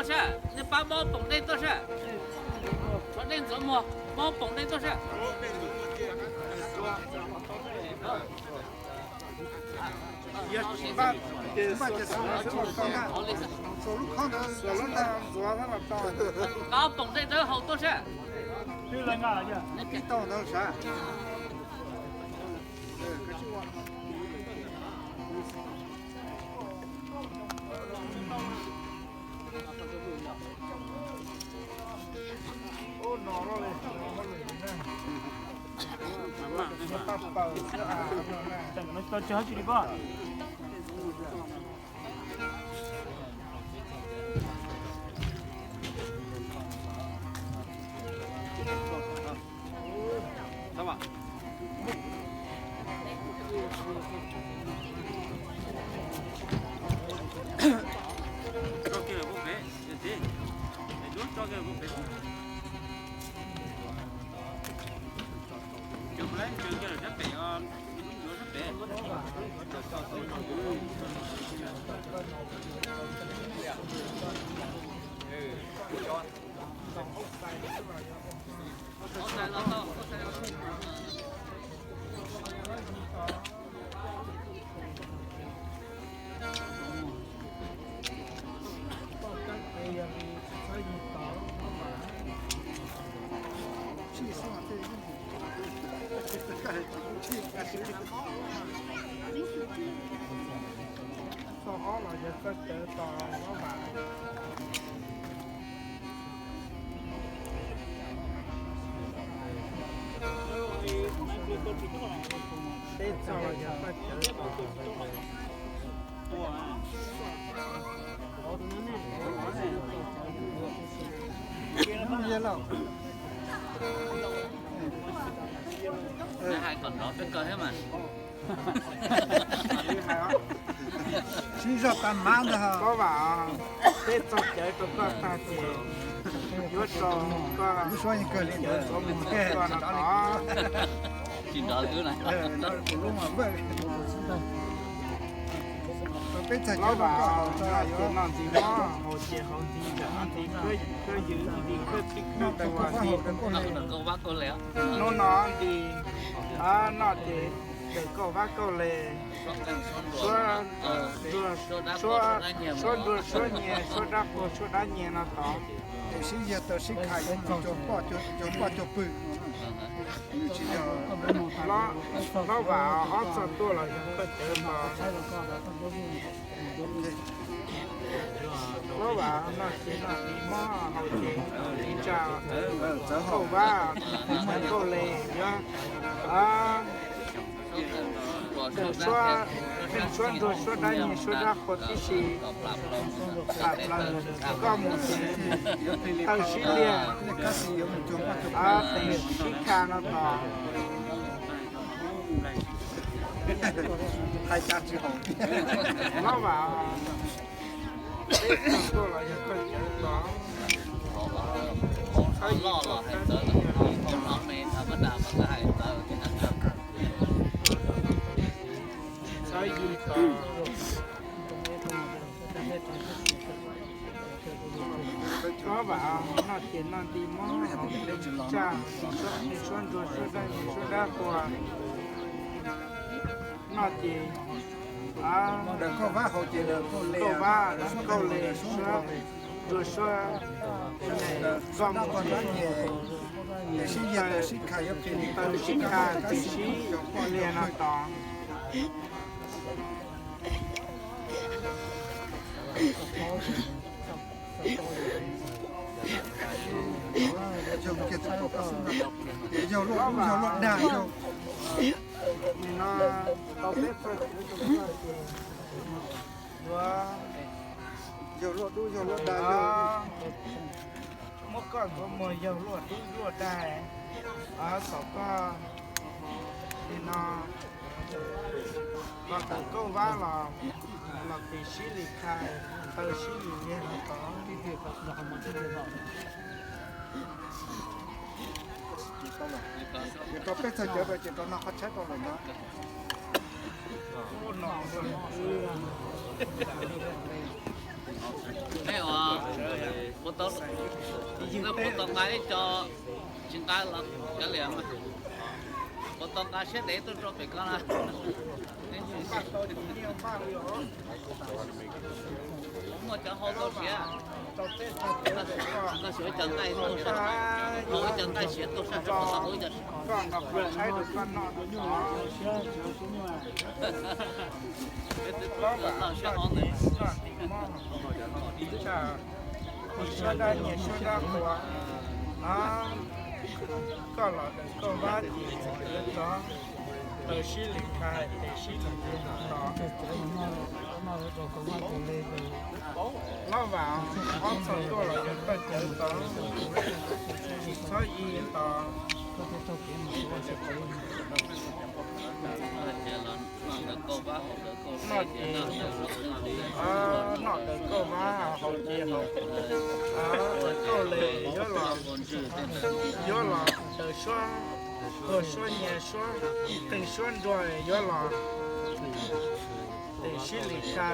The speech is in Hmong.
Sab, nej pab mob poom dej tuaj sab. Tshuav dej ntxuav muag, mob poom dej tuaj sab. Nqa poom dej dawb hau tuaj sab. Txoj ob los yog txoj cawv tos lob vam. Peb txoj los yog txoj cawv tos. Hais kom nrov peb kawg thiab mas. Sib zog tag mab ntag. Lob vam, peb txoj cawv rau koj tag ces yuav rau koj lub suab yeej kawg li ntawd. Tsis nrov xwb na. Peb txoj cawv rau koj, ces noj nti mob, haus ces haus nti, nti khawb yws, nti khawb tib khawb tsuas, nti hnub no nti, noj ces dawm kauj vab kauj le, suab nruas suab nyias, suab dab qhuas suab dab nyias no tod. Tus sib yag tau sib khais yuav mus cuag poj cuag pw. Nws tsis yog. Lob vam, ob txoj tuaj los yog koj cawv tos. Lob vam, noj ces noj nti mob, haus ces ntsa, kauj vab, kauj le, yog dawm suab, suab nruas suab dab nyias suab dab qhuas tib si, plam plaws, koj mus ces taw sib liag, tes sib kha no tos. Hais cas tsis haum. Lob vam, peb txoj tuaj los yog koj cawv tos. Txhawb yws tos, txhawb yws tos. Lob vam, noj ces noj nti mob, haus ces ntsa, suab nruas suab dab nyias suab dab qhuas, noj ces dawm kauj vab, haus ces dawm kauj le, suab kauj le, suab nruas suab, koj mus ces tes sib yag tes sib kha yuav plis, taw sib kha tes sib liag no tos. Yog luaj dub yog luaj dag, yog luaj dub yog luaj dag, muab koj ntxuav muag yog luaj dub luaj dag, thaum koj li no los dawm kauj vab los, los tes sib li kha, taw sib li liag no tos. Ces rau peb txog cawv rau ces rau noj qhov tshaib rau lawm ntag. Peb uas Puas tau nqa ib co, tsis nqa los kav liam mas, puas tau nqa siab ntev tuaj rau pem ko na? Muaj cov hau tau siav, koj xyuas ib co nqaij, hau ib co nqaij siav tuaj sab, puas tau hau ib co siav? Peb twb tau siab hau ntawd. Suab dab nyiag suab dab qhua, koj los daws kauj vab ces yuav rov, daws sib lim kha tes sib lim tus tos. Lob Vam, ob txhos tuaj los yuav tawg cawv tos, tsis txhob yi tos. Noj ces noj daws kauj vab, haus ces haus, daws kauj les yuav los, yuav los daws suab, tuag suab nyiag suab, qeej suab nruas yuav los, tes sib lim kha.